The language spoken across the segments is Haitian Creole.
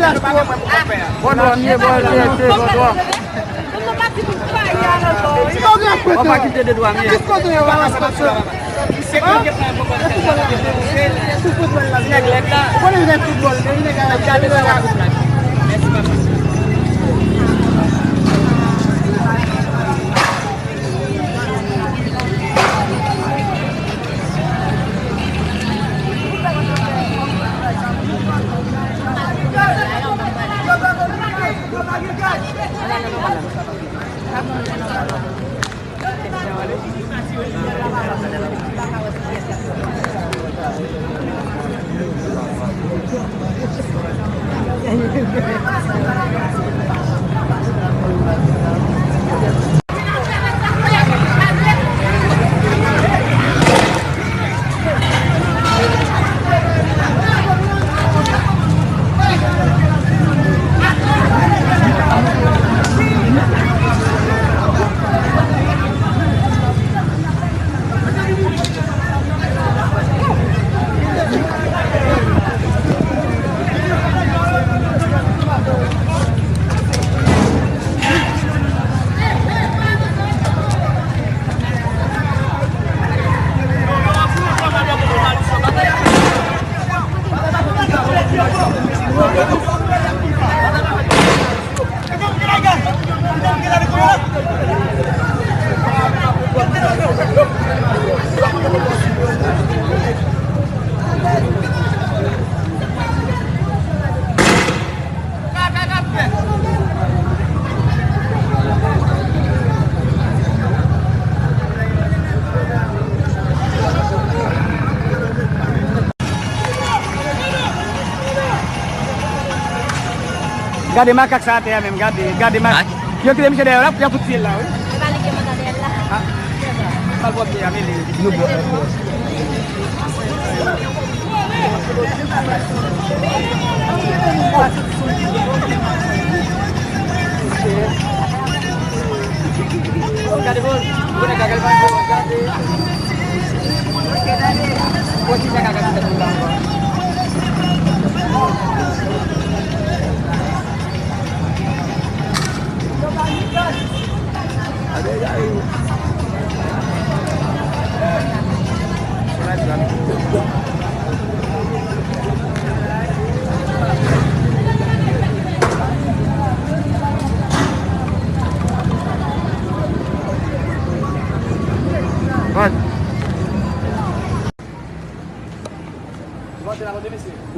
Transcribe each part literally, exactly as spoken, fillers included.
Bò dwòt m ye, bò dwòt, bò dwòt. Ou pa kite de dwòt m ye. Gade makak sa atè a menm, gade, gade makak. Yo kite misye dèyè la, y ap fout tiye l la, wi. Yo pa lage manzè dèyè l la. Ah, mal pwòpte a, men li. Nou bò.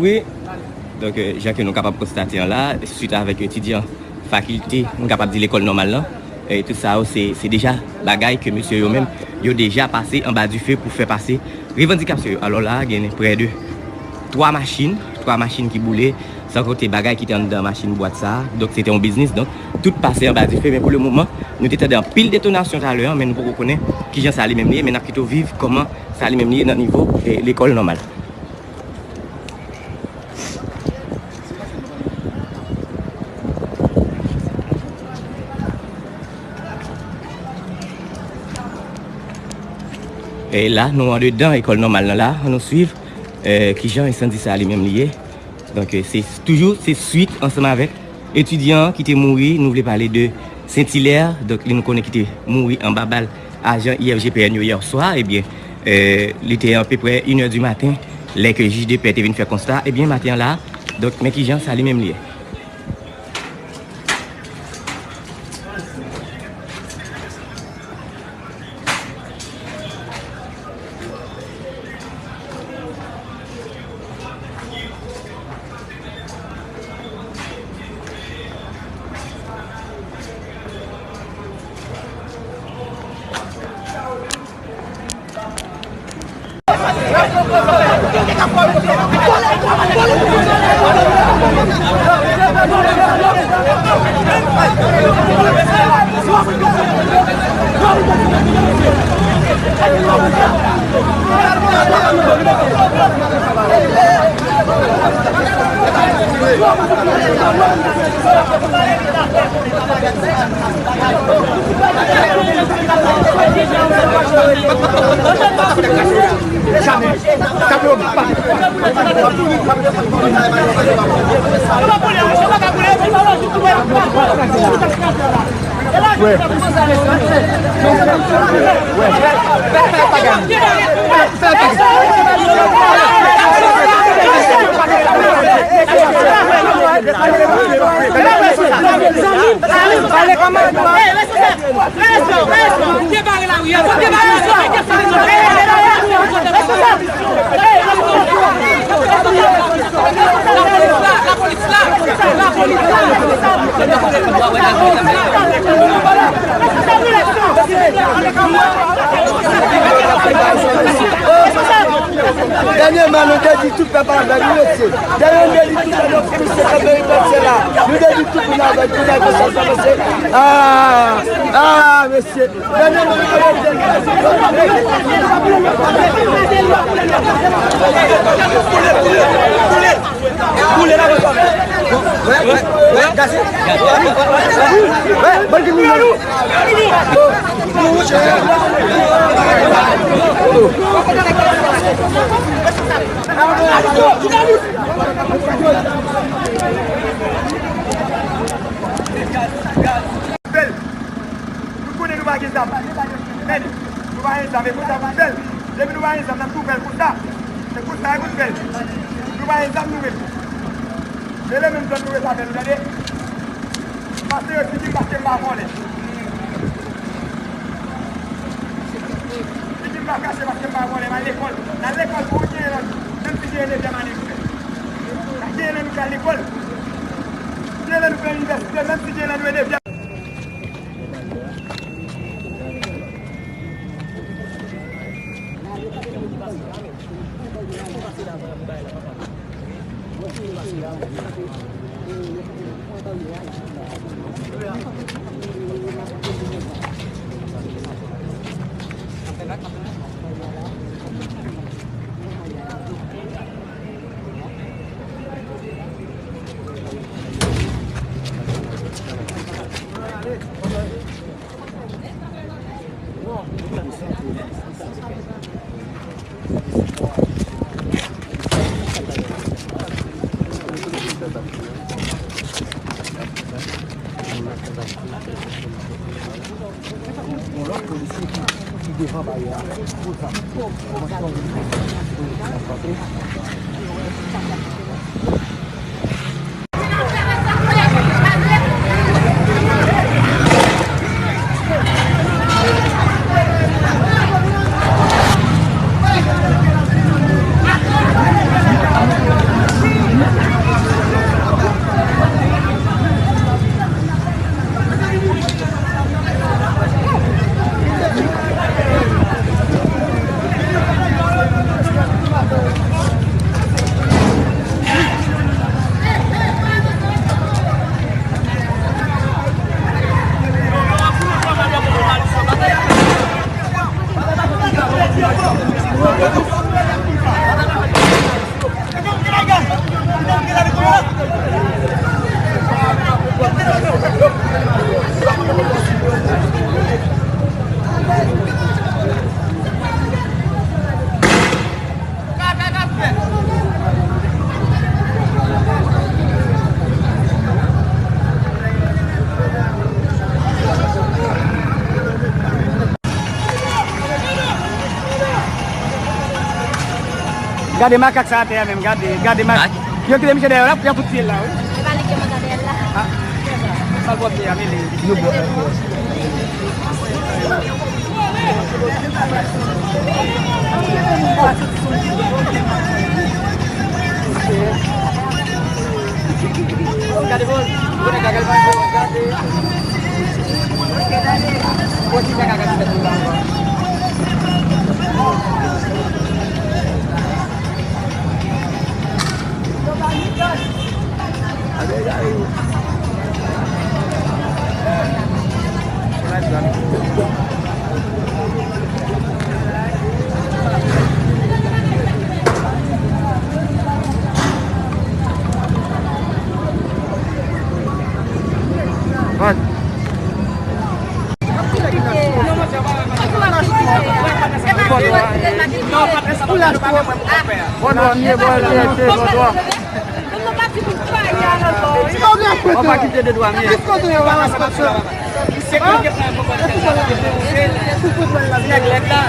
Wi. Donk, euh, jan ke nou kapab konstate an la, swit avèk etidyan fakilte, nou kapab di lekòl nòmal lan, e tout sa yo, se, se deja bagay ke mesye yo menm, yo deja pase anba dife pou fè pase revandikasyon yo. Alò la, gen prè de twa machin, twa machin ki boule, san konte bagay ki te anndan machin bwat sa a. Donk, se te yon biznis. Donk, tout pase anba dife. Men pou le moman, nou te tande anpil detonasyon talè an, men nou poko konnen kijan sa li menm li ye. Men n ap kite w viv kòman sa li menm li ye nan nivo, e, lekòl nòmal. E la, nou andedan lekòl nòmal lan la, ann nou swiv, e, kijan ensandi sa li menm li ye. Donk, e, se toujou, se swit ansanm avèk etidyan an ki te mouri, nou vle pale de Saint Hilaire, donk, li nou konnen ki te mouri anba bal ajan I F G P N yo yè swa, ebyen, e, li te apeprè inè di maten, lè ke jij de pè te vin fè konsta, ebyen, maten an la, donk, men kijan sa li menm li ye. Dènyèman, nou te di tout pèp avèg, wi, mesye. Dènyè, nou te di tout pèp, nou te di tout moun avèg, tout moun avèg, mesye. Ah, ah, mesye. Nou konnen nou pa gen zam. Men, nou pa gen zam, e konsa pou n fè l. Depi nou pa gen zam, n ap tou fè l konsa. Se konsa e pou n fè l. Nou pa gen zam nou menm. Rele menm zòn nou rete avè nou, tande. Pase yo, di m paske m pa vòlè. Di m pa kache paske m pa vòlè, m al lekòl. N al lekòl pou genyen lòt. Menm si genyen dezyèm ane nou fè. Genyen lè nou pral lekòl. Genyen lè nou pral inivèsite, menm si genyen lè nou e dezyèm. Yon lòt polisye ki, ki devan baryè a. Pou sa. Gade makak sa atè a menm, gade, gade mak-, yo kite misye dèyè la, y ap fout tiye l la, wi. E pa li ki manda dèyè l la. Ah, sa l pwòp ye a, men li. Yo bò. Gade bon, gade, gade. Ou pa kite de dwa m ye. Misye konn gen pran yon konprann kèl bagay pou se ti nèg lèd la.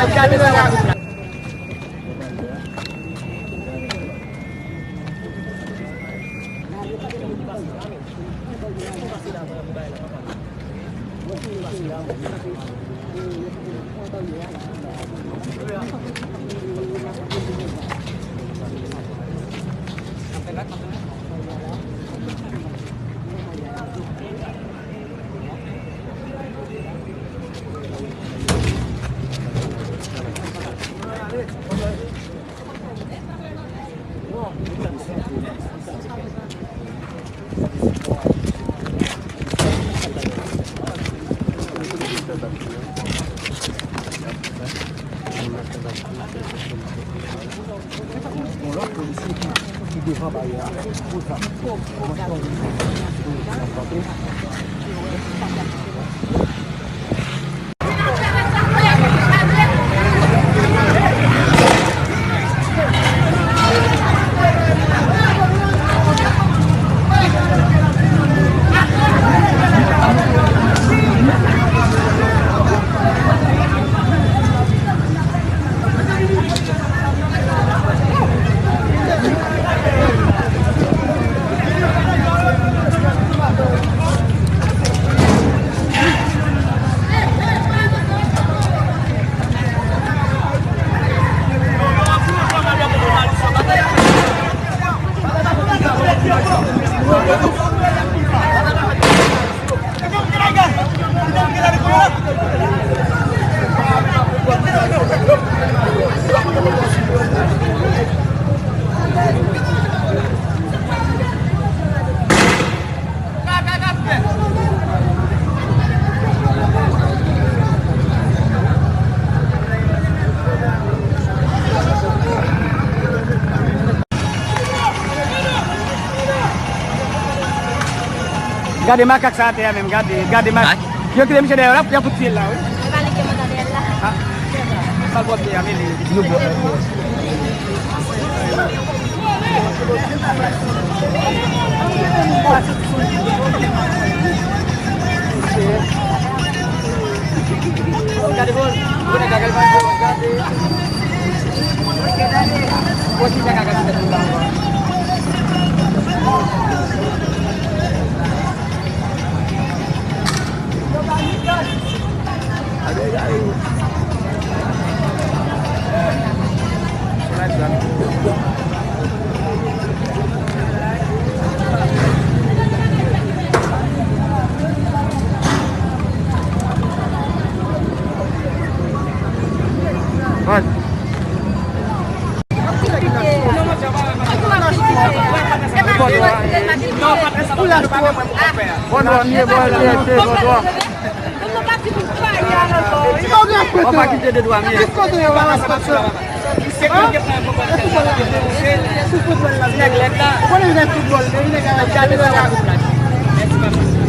Ap gade sa. Yon lòt polisye ki, ki devan baryè a. Pou sa. Gade makak sa atè a menm, gade, gade makak. Yo kite misye dèyè la, y ap fout tiye l la, wi. Yo pa lage manda dèyè l la. Ah, pa l bò pye a, men li. Nou bò. Gade bò, gade, gade, gade. Wè ki sa k ap fèt la. Ou pa kite de dwa m ye. Misye konn gen pran yon konprann kèl bagay pou se ti nèg lèd la. Ap gade sa. Mèsi, papa.